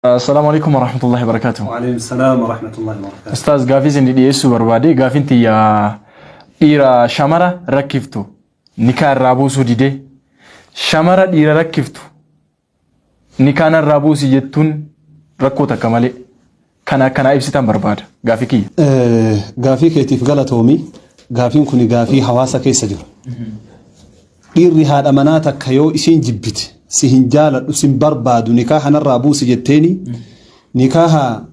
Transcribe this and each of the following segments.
Assalaamu alaikum warahmatullahi wabarakatuh. Waalaikum salaam warahmatullahi wabarakatuh. Ustaaz, gaafii isin dhiyeessuu barbaade, gaafiin tiyya dhiira shamara rakkiftu nikaa irraa buusuu didee, shamara dhiira rakkiftu nikaa narraa buusi jettuun rakkoo takka malee, kana akkanaa ibsitan barbaada gaafii kiyya. Gaafii keetiif galatoomi. Gaafiin kun gaafii hawaasa keessa jiru. Dhiirri haadha manaa takka yoo isiin jibbite, si hin jaaladhu, si hin barbaadu, nikaaha narraa buusi jetteeni nikaaha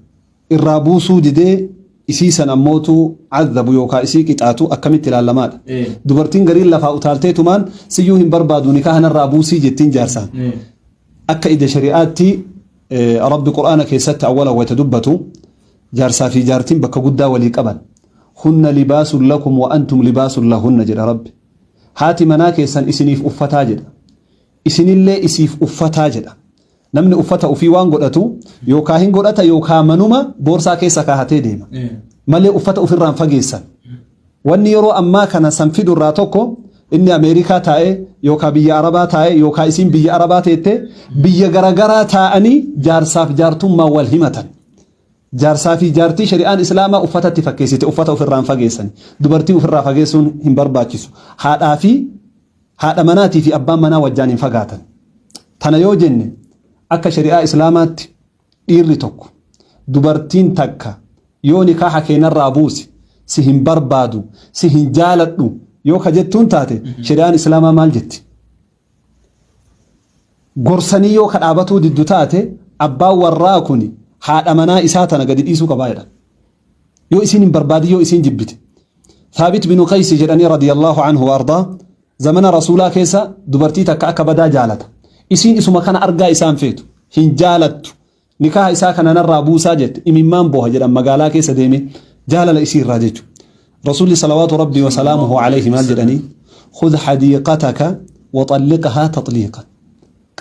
irraa buusuu didee isii san ammootu cadhabu yookaan isii qixaatu akkamitti ilaalamaadha? Dubartiin gariin lafaa utaalteetumaan siyyuu hin barbaadu, nikaaha narraa buusii jettiin jaarsaan. Akka ija shari'aatti, Rabbi Qur'aana keessatti awwala wayita dubbatu, jaarsaa fi jaartiin bakka guddaa walii qaban. "Hunna libaasun lakum wa antum libaasun lahunna" jedha Rabbi. Haati manaa keessan isiniif uffataa jedha. Isinillee isiif uffataa jedha. Namni uffata ofii waan godhatu yookaan hin godhata yookaan manuma boorsaa keessa kaahatee deema. Malee uffata ofirraan fageessan. Wanni yeroo ammaa kana san fidu irraa tokko, inni Ameerikaa taa'ee yookaan biyya Arabaa taa'ee yookaan isiin biyya Arabaa teettee, biyya garagaraa taa'anii jaarsaaf jaartummaa wal himatan. Jaarsaa fi jaartii shari'aan Islaamaa uffatatti fakkeessite, uffata ofirraan fageessan. Dubartii ofirraa fageessuun hin barbaachisu. Haadhaa fi haadha manaatii fi abbaan manaa wajjaan hin fagaatan. Tana yoo jenne, akka shari'aa Islaamaatti dhiirri tokko dubartiin takka yoo nikaaha keenarraa buusi, si hin barbaadu, si hin jaaladhu yoo ka jettuun taate, shari'aan Islaamaa maal jetti? Gorsanii yoo ka dhaabatuu diddu taate, abbaan warraa kun haadha manaa isaa tana gadi dhiisuu qabaa jedha. Yoo isiin hin barbaadin, yoo isiin jibbite. Thaabit binu Qaysi jedhanii, radiyallahu anhu wa ardaa, zamana Rasuulaa keessa dubartii takka akka badaa jaalata. Isiin isuma kana argaa isaan feetu. Hin jaalattu. Nikaaha isaa kana narraa buusaa jette, imimmaan booha jedhan, magaalaa keessa deeme jaalala isii irraa jechuudha. Rasuulli salawaatu Rabbii wa salaamuhu alayhi maal jedhanii? "Khudh hadiiqataka wa xalliqhaa taxliiqa."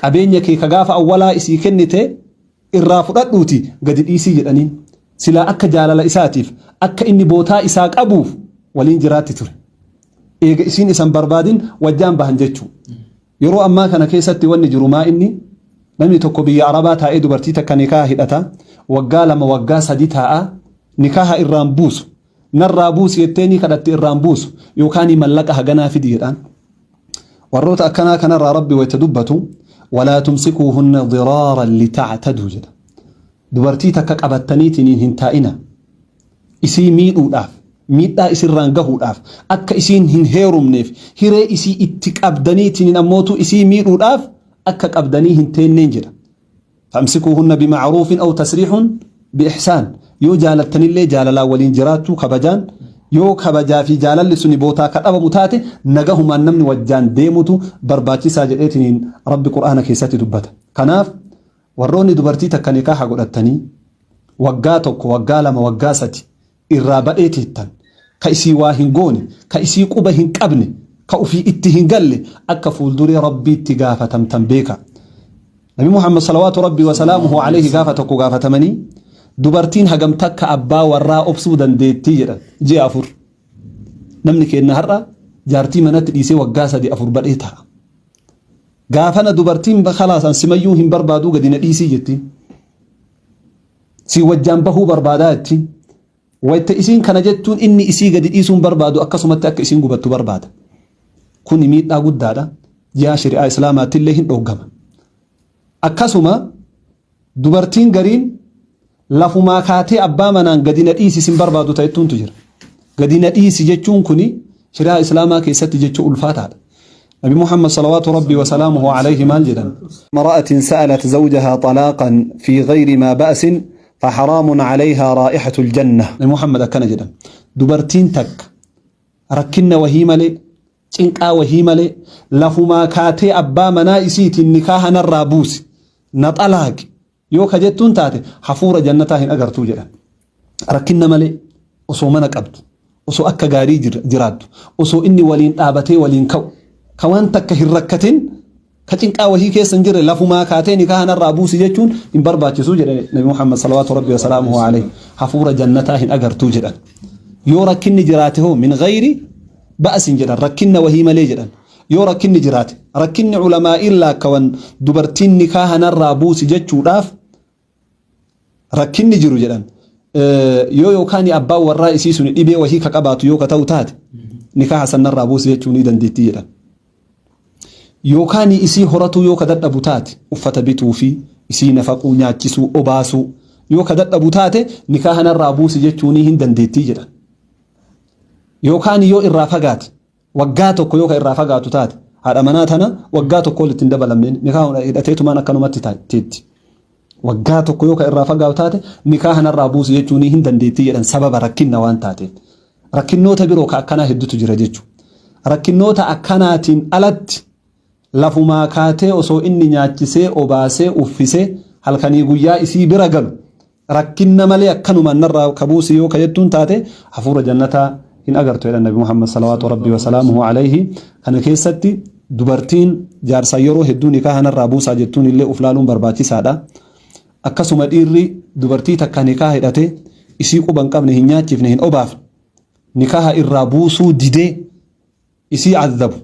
Qabeenya kee ka gaafa awwalaa isii kennite irraa fudhadhuuti gadi dhiisii jedhaniin. Silaa akka jaalala isaatiif, akka inni bootaa isaa qabuuf waliin jiraatti ture. Eega isiin isan barbaadin wajjaan bahan jechuu. Yeroo ammaa kana keessatti wanni jiru maa inni? Namni tokko biyya Arabaa taa'ee dubartii takka nikaaha hidhata, waggaa 2, waggaa 3 taa'a, nikaaha irraan buusu. Narraa buusi jettee ni kadhatti, irraan buusu, yookaan mallaqa haganaa fidi jedhaan. Warroota akkanaa kanarraa Rabbi wayita dubbatu, "Walaa tumsikuuhunna diraaran litactaduu" jedha. Dubartii takka qabattaniitiin hin taa'ina. Isii miidhuudhaaf, miidhaa isirraan gahuudhaaf, akka isiin hin heerumneef hiree isii itti qabdaniitiin ammootu isii miidhuudhaaf akka qabdanii hin teenneen jedha. "Famsikuuhunna bimacruufin aw tasriixun biixsaan." Yoo jaalattanillee jaalalaan waliin jiraachuu kabajaan, yoo kabajaa fi jaalalli suni bootaa ka dhabamu taate, nagahumaan namni wajjaan deemutu barbaachisaa jedheetiniin Rabbi Qur'aana keessatti dubbata. Kanaaf warroonni dubartii takka nikaaha godhattanii waggaa 1, waggaa 2, waggaa 3 irraa badhee teettan, ka isii waa hin goone, ka isii quba hin qabne, ka ufii itti hin galle, akka fuulduree Rabbiitti gaafatamtan beeka. Nabi Muhammad salawaatu Rabbii wasalaamuhu alayhi gaafa tokko gaafatamanii, dubartiin hagam takka abbaa warraa obsuu dandeettii jedhan? Ji'a 4. Namni keenya har'a jaartii manatti dhiisee waggaa 3, 4 badhee ta'a. Gaafana dubartiin kalaasan simayyuu hin barbaaduu, gadi na dhiisii jettiin. Si wajjaan bahuu barbaadaa jettiin. Wayita isiin kana jettuun, inni isii gadi dhiisuun barbaadu, akkasumatti akka isiin gubattu barbaada. Kuni miidhaa guddaadha. Ji'a shari'aa Islaamaatti illee hin dhoggama. Akkasuma dubartiin gariin lafumaa kaatee abbaa manaan gadi na dhiisi, sin barbaadu ta'ettuuntu jira. Gadi na dhiisi jechuun kuni shari'aa Islaamaa keessatti jecha ulfaataadha. Nabi Muhammad salawaatu Rabbii wa salaamuhu alayhi maal jedhan? امرأة سألت زوجها طلاقا في غير ما بأس فحرام عليها رائحة الجنة. Nabi Muhammad akkana jedhan: dubartiin takka rakkinna wahii malee, cinqaa wahii malee, lafumaa kaatee abbaa manaa isiitiin nikaaha narraa buusi, na xalaaqi yoo ka jettuun taate, hafuura jannataa hin agartuu jedhan. Rakkinna malee, osoo mana qabdu, osoo akka gaarii jiraattu, osoo inni waliin dhaabatee waliin ka'u, ka waan takka hin rakkatin, ka cinqaa wahii keessa hin jirre, lafumaa kaatee nikaaha narraa buusi jechuun hin barbaachisu jedhe Nabi Muhammad salawaatu Rabbi wasalaamuhu alayhi. Hafuura jannataa hin agartuu jedhan. Yoo rakkinni jiraate hoo? Min gayri ba'asin jedhan, rakkinna wahii malee jedhan. Yoo rakkinni jiraate, rakkinni ulamaa'iin laakkawan dubartiin nikaaha narraa buusi jechuudhaaf Rakkinni jiru jedhan yoo yookaan abbaan warraa isii suni dhibee wahii ka qabaatu yoo ka ta'u taate nikaaha sanarraa buusi jechuu ni dandeettii jedhan. Yookaan isii horatuu yoo ka dadhabu taate, uffata bituu fi isii nafaquu, nyaachisuu, obaasuu yoo ka dadhabu taate, nikaaha narraa buusi jechuunii hin dandeettii jedhan. Yookaan yoo irraa fagaate, waggaa tokko yoo ka irraa fagaatu taate, haadha manaa tana waggaa tokko walitti hin dabalamne, nikaaha hidhateetumaan akkanumatti teetti. Waggaa tokko yoo ka irraa fagaatu taate, nikaaha narraa buusi jechuunii hin dandeettii jedhan, sababa rakkinna waan taateef. Rakkinnoota biroo ka akkanaa hedduutu jira jechuudha. Rakkinnoota akkanaatiin alatti lafumaa kaatee osoo inni nyaachisee, obaasee, uffisee, halkanii guyyaa isii bira galu, rakkinna malee akkanumaan narraa ka buusi yoo ka jettuun taate, hafuura jannataa hin agartu jedhan Nabi Muhammad salawaatu rabbii wasalaamuhu alayhi. Kana keessatti dubartiin jaarsaa yeroo hedduu nikaaha narraa buusaa jettuun illee uf laaluun barbaachisaadha. Akkasuma dhiirri dubartii takka nikaaha hidhatee isii quba hin qabne, hin nyaachifne, hin obaafne, nikaaha irraa buusuu didee isii azabu,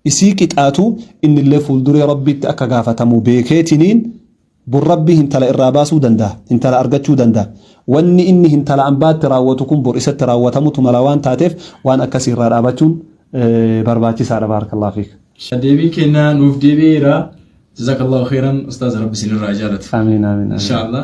isii qixaatu, innillee fuulduree Rabbiitti akka gaafatamu beekeetiniin, bor Rabbi hintala irraa baasuu danda'a, hintala argachuu danda'a. Wanni inni hintala ambaatti raawwatu kun bor isatti raawwatamutu mala waan taateef, waan akkasii irraa dhaabachuun barbaachisaadha. Baarakallahu fiik. Deebiin kennaa nuuf deebi'eera. Jazakallahu khairan, ustaaz, Rabbi isinirraa jaalatu. Amiin, amiin. Inshaallah.